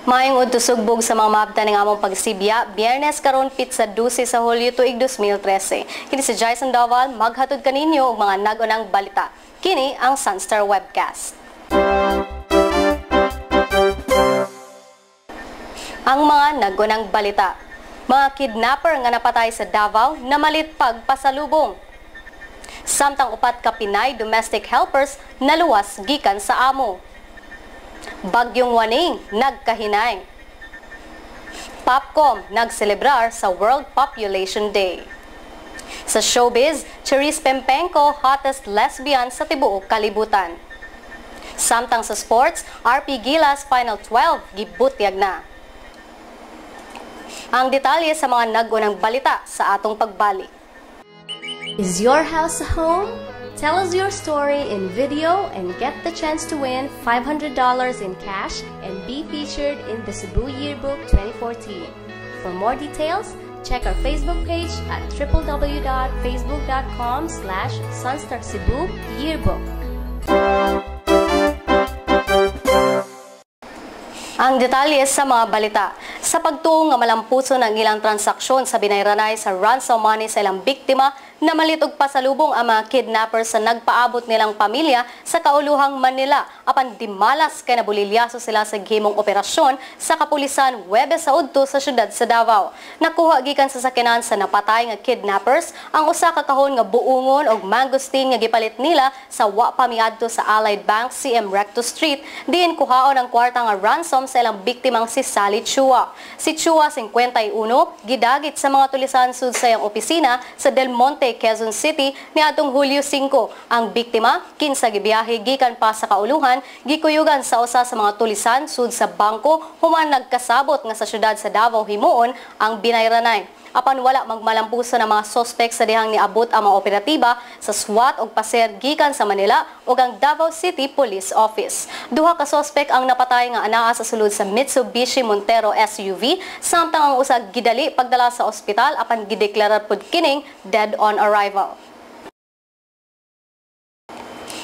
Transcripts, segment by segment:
Maayong udto, sugbog sa mga maabtan ng among pagsibya, Biyernes karon, pitsa 12 sa Hulyo tuig 2013. Kini si Jai Sandoval maghatod kaninyo og mga nag-unang balita. Kini ang Sunstar Webcast. Ang mga nag-unang balita. Mga kidnapper nga napatay sa Davao namalit pagpasalubong. Samtang upat ka Pinay domestic helpers naluwas gikan sa amo. Bagyong Waning nagkahinay. Popcom nagselebrar sa World Population Day. Sa showbiz, Charice Pempengco, hottest lesbian sa tibuok kalibutan. Samtang sa sports, RP Gilas Final 12 gibutyag na. Ang detalye sa mga nag-unang balita sa atong pagbalik. Is your house a home? Tell us your story in video and get the chance to win $500 in cash and be featured in the Cebu Yearbook 2014. For more details, check our Facebook page at www.facebook.com/sunstarcebuyearbook. Ang detalye sa mga balita. Sa pagtuo nga malampuso ng ilang transaksyon sa binayranay sa ransom money sa ilang biktima, namalit og pasalubong ang mga kidnappers sa nagpaabot nilang pamilya sa kauluhang Manila apan dimalas kay nabulilyaso sila sa gihimong operasyon sa kapulisan Huwebes sa udto sa syudad sa Davao. Nakuha gikan sa sakinan sa napatay nga kidnappers ang usa ka kahon nga buungon og mangosteen nga gipalit nila sa wa pa miadto sa Allied Bank, CM Recto Street, diin kuhaon ang kwarta nga ransom sa ilang biktimang si Sally Chua. Si Chua, 51, gidagit sa mga tulisan sud sa iyang opisina sa Del Monte, Quezon City niadtong Hulyo 5. Ang biktima, kinsa gibiyahe gikan pa sa kauluhan, gikuyugan sa usa sa mga tulisan sud sa bangko human nagkasabot nga sa syudad sa Davao himuon ang binayranay. Apan wala magmalampuso ng mga sospek sa dihang niabot ang mga operatiba sa SWAT og PASER gikan sa Manila ug ang Davao City Police Office. Duha ka sospek ang napatay nga anaa sa sulod sa Mitsubishi Montero SUV, samtang ang usa gidali pagdala sa ospital apan gideklarar pud kining dead on arrival.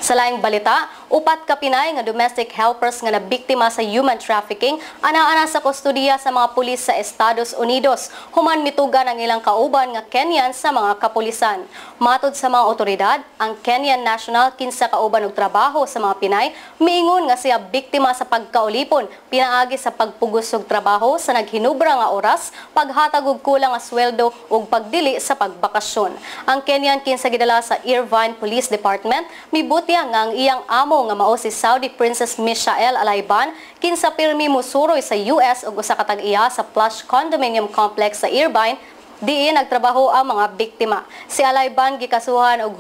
Sa laing balita, upat ka Pinay nga domestic helpers nga nabiktima sa human trafficking ana-ana sa kustodiya sa mga pulis sa Estados Unidos human mitugan ang ilang kauban nga Kenyan sa mga kapulisan. Matod sa mga otoridad, ang Kenyan national kinsa kauban og trabaho sa mga Pinay miingon nga siya biktima sa pagkaulipon pinaagi sa pagpugos og trabaho sa naghinubra nga oras, paghatag og kulang nga sweldo ug pagdili sa pagbakasyon. Ang Kenyan kinsa gidala sa Irvine Police Department mibuti nga ang iyang amo nga mao si Saudi Princess Mishael Alaiban kinsa pirmi musuroy sa US ug usa ka tag-iya sa plush condominium complex sa Irvine diin nagtrabaho ang mga biktima. Si Alaiban gikasuhan og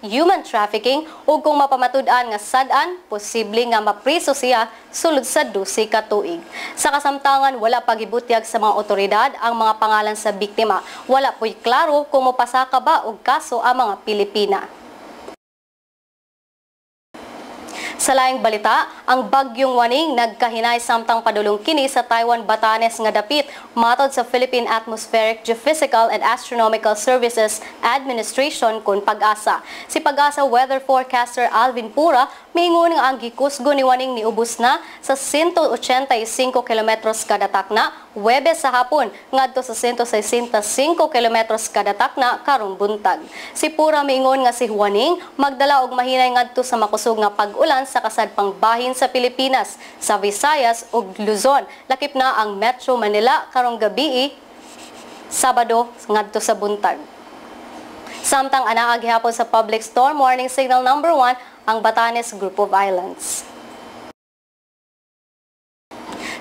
human trafficking ug kung mapamatud-an nga sad-an, posible nga mapriso siya sulod sa 12 ka tuig. Sa kasamtangan, wala pagibutyag sa mga otoridad ang mga pangalan sa biktima. Wala po'y klaro kung mopasaka ba og kaso ang mga Pilipina. Sa laing balita, ang bagyong Waning nagkahinay samtang padulong kini sa Taiwan Batanes nga dapit, matod sa Philippine Atmospheric Geophysical and Astronomical Services Administration kun Pag-asa. Si Pag-asa weather forecaster Alvin Pura miingon nga ang gikusgo ni Waning niubos na sa 185 kilometros kada takna Huwebes sa hapon ngadto sa 165 kilometros kada takna karong buntag. Si Pura miingon nga si Waning magdala og mahinay ngadto sa makusog nga pag-ulan sa kasadpang bahin sa Pilipinas, sa Visayas ug Luzon. Lakip na ang Metro Manila karong gabii, Sabado ngadto sa buntag. Samtang anaa gihapon sa public storm warning signal number 1 ang Batanes Group of Islands.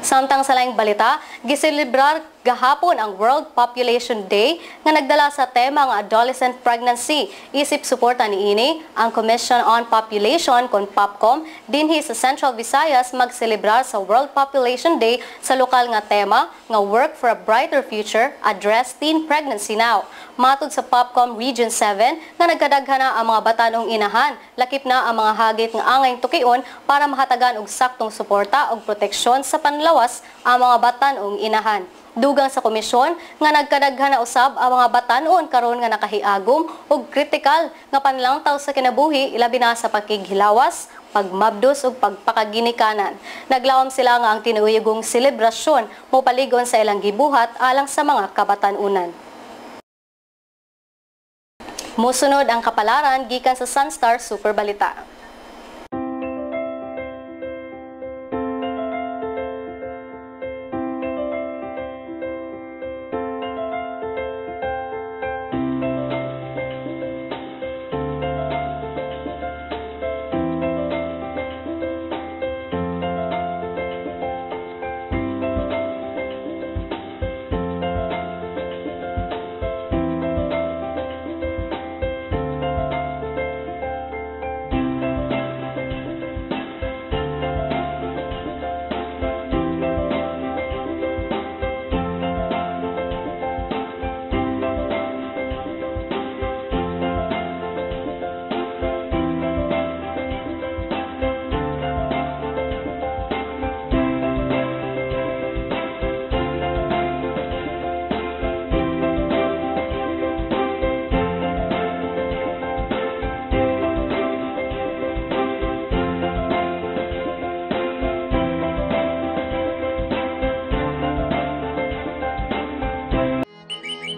Samtang sa laing balita, giselebrar gahapon ang World Population Day nga nagdala sa tema nga adolescent pregnancy. Isip suporta niini ang Commission on Population kon POPCOM dinhi sa Central Visayas magselebrar sa World Population Day sa lokal nga tema nga Work for a Brighter Future, Address Teen Pregnancy Now. Matod sa POPCOM Region 7 nga nagkadaghan na ang mga batan-ong inahan, lakip na ang mga hagit nga angay tukion para mahatagan og saktong suporta ug proteksyon sa panlawas ang mga batan-ong inahan. Dugang sa komisyon nga nagkadaghan na usab ang mga batan-on karon nga nakahiagom og kritikal nga panlangtaw sa kinabuhi, ilabi na sa pakighilawas, pagmabdos ug pagpakaginikanan. Naglawom sila nga ang tinuigong selebrasyon mopaligon sa ilang gibuhat alang sa mga kabatan-unan. Musunod ang kapalaran gikan sa Sunstar Super Balita.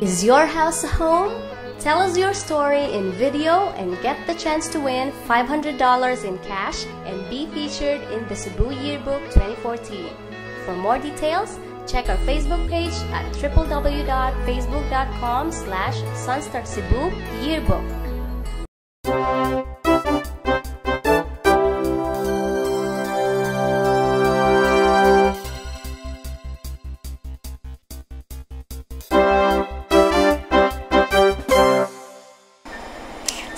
Is your house a home? Tell us your story in video and get the chance to win $500 in cash and be featured in the Cebu Yearbook 2014. For more details, check our Facebook page at www.facebook.com/sunstarcebu yearbook.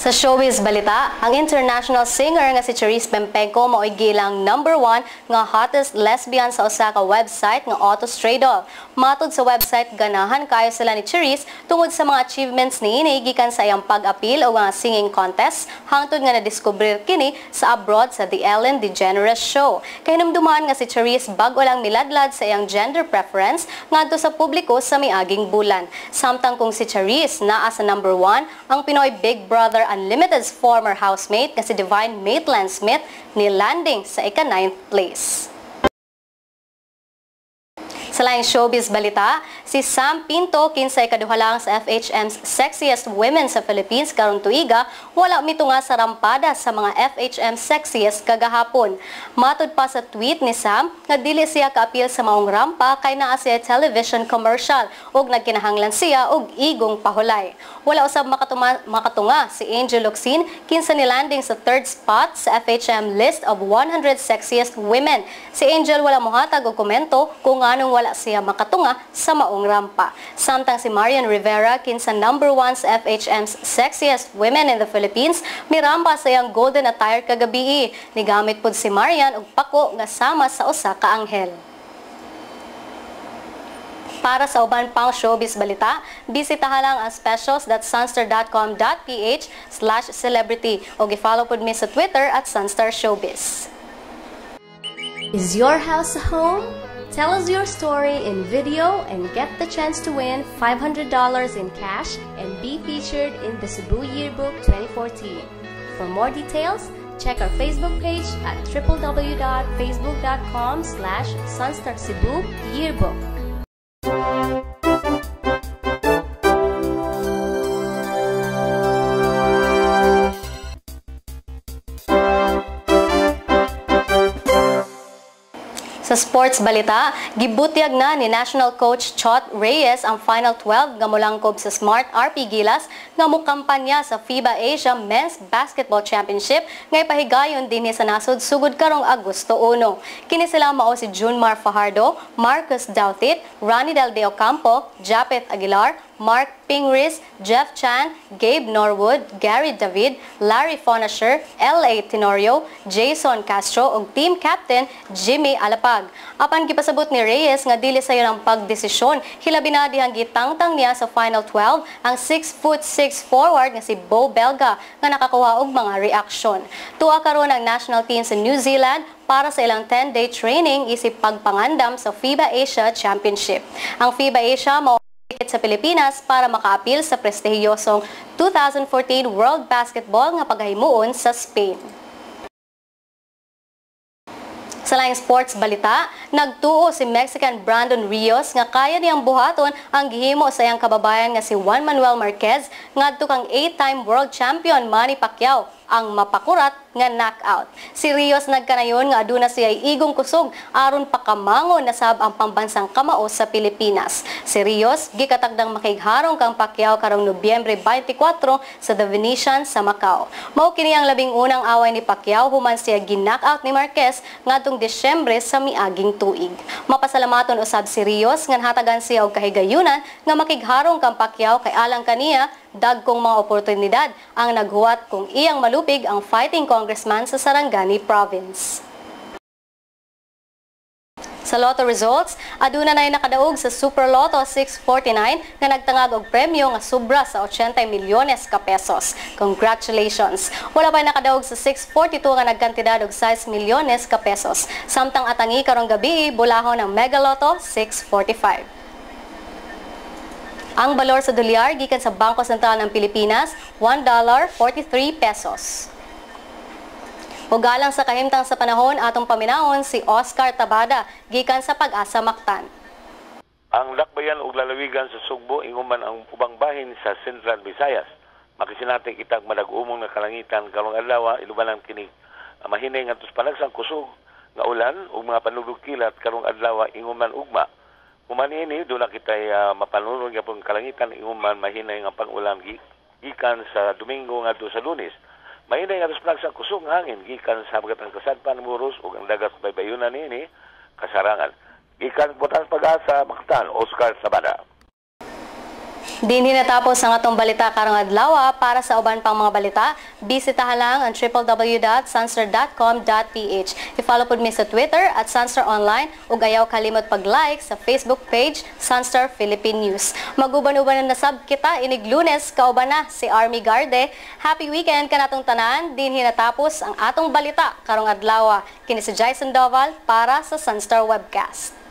Sa showbiz balita, ang international singer nga si Charice Pempengco mao'y gilang #1 nga hottest lesbian sa usa ka website nga Autostraddle. Matod sa website, ganahan kayo sila ni Charice tungod sa mga achievements niini gikan sa iyang pag-apil o nga singing contest hangtod nga nadiskubrir kini sa abroad sa The Ellen DeGeneres Show. Kahinumduman nga si Charice bag-o lang miladlad sa iyang gender preference ngadto sa publiko sa miaging bulan. Samtang kung si Charice naa sa #1, ang Pinoy Big Brother Unlimited's former housemate na si Divine Maitland-Smith ni landing sa ika-9th place. Sa laing showbiz balita, si Sam Pinto, kinsay kaduha lang sa FHM's Sexiest Women sa Philippines karong tuiga, wala mitunga sa rampada sa mga FHM Sexiest kagahapon. Matud pa sa tweet ni Sam nga dili siya kaapil sa maong rampa kay naa siya television commercial ug nagkinahanglan siya og igong pahulay. Wala usab makatunga si Angel Locsin, kinsa ni landing sa 3rd spot sa FHM list of 100 Sexiest Women. Si Angel wala mohatag og komento kung nganong wala siya makatunga sa maong rampa. Samtang si Marian Rivera, kinsa #1 sa FHM's Sexiest Women in the Philippines, mirampa sa iyang golden attire kagabii. Nigamit pud si Marian og pako nga sama sa usa ka anghel. Para sa uban pang showbiz balita, bisitaha lang ang specials.sunstar.com.ph/celebrity o gi-follow pud mi sa Twitter at Sunstar Showbiz. Is your house a home? Tell us your story in video and get the chance to win $500 in cash and be featured in the Cebu Yearbook 2014. For more details, check our Facebook page at www.facebook.com/sunstarcebu yearbook. Sa sports balita, gibutyag na ni National Coach Chot Reyes ang Final 12 nga molangkob sa Smart RP Gilas nga mokampanya sa FIBA Asia Men's Basketball Championship nga ipahigayon dinhi sa nasod sugod karong Agosto 1. Kini sila mao si Junmar Fajardo, Marcus Douthit, Ranidel De Ocampo, Japeth Aguilar, Mark Pingris, Jeff Chan, Gabe Norwood, Gary David, Larry Fonacier, L.A. Tenorio, Jason Castro ug team captain Jimmy Alapag. Apan gipasabot ni Reyes nga dili sayon ang pagdesisyon, hilabi na dihang gitangtang niya sa Final 12 ang 6'6" forward nga si Beau Belga nga nakakuha og mga reaksyon. Tuwa karon ang national team sa New Zealand para sa ilang 10-day training isip pagpangandam sa FIBA Asia Championship. Ang FIBA Asia mao sa Pilipinas para makaapil sa prestihiyosong 2014 World Basketball nga paghahimuon sa Spain. Sa laing sports balita, nagtuo si Mexican Brandon Rios nga kaya niyang buhaton ang gihimo sa iyang kababayan nga si Juan Manuel Marquez ngadto kang 8-time world champion Manny Pacquiao ang mapakurat nga knockout. Si Rios nagkanayon nga aduna siya igong kusog aron pakamangon na sab ang pambansang kamao sa Pilipinas. Si Rios gikatagdang makigharong kang Pacquiao karong Nobyembre 24 sa The Venetian sa Macau. Mao kini ang 11 away ni Pacquiao human siya gi-knockout ni Marquez ngadtong Disyembre sa miaging tuig. Mapasalamaton usab si Rios nga hatagan siya og kahigayunan nga makigharong kang Pacquiao kay alang kaniya dagkong mga oportunidad ang naghuwat kung iyang malupig ang fighting congressman sa Sarangani Province. Sa Lotto results, aduna nay nakadaog sa Super Lotto 649 nga nagtangag og premyo nga sobra sa 80 milyones ka pesos. Congratulations! Wala pa nakadaog sa 642 nga nagkantidad og 6 milyones ka pesos. Samtang atangi karong gabi, bulahon ang Mega Lotto 645. Ang balor sa dolyar gikan sa Bangko Sentral ng Pilipinas, $1.43 pesos. Ug alang sa kahimtang sa panahon, atong paminawon si Oscar Tabada gikan sa Pag-asa Mactan. Ang lakbayan ug lalawigan sa Sugbo ingon man ang ubang bahin sa Central Visayas, makisinati kitag madag-umong nga kalangitan karong adlaw, ilubanan kini mahinay ngadto sa panagsang kusog nga ulan ug mga panulog kilat karong adlaw ingon man ugma. Human niini, duna kitay mapanunod gyapon kalangitan ingon man mahinay nga pag-ulan gikan sa Domingo ngadto sa Lunes. Mahinay nga sa kusog nga hangin gikan sa habagatang kasadpan Moros ug ang dagat baybayunan niini kasarangan. Gikan Botan Pag-asa Mactan, Oscar Sabada. Dinhi natapos ang atong balita karong adlaw. Para sa uban pang mga balita, bisitahan lang ang www.sunstar.com.ph. I-follow pod mi sa Twitter @SunstarOnline ug ayaw kalimot pag-like sa Facebook page Sunstar Philippine News. Maguban-uban na nasab kita inig Lunes, kauban na si Army Garde. Happy weekend kanatong tanan. Dinhi natapos ang atong balita karong adlaw. Kini si Jason Doval para sa Sunstar Webcast.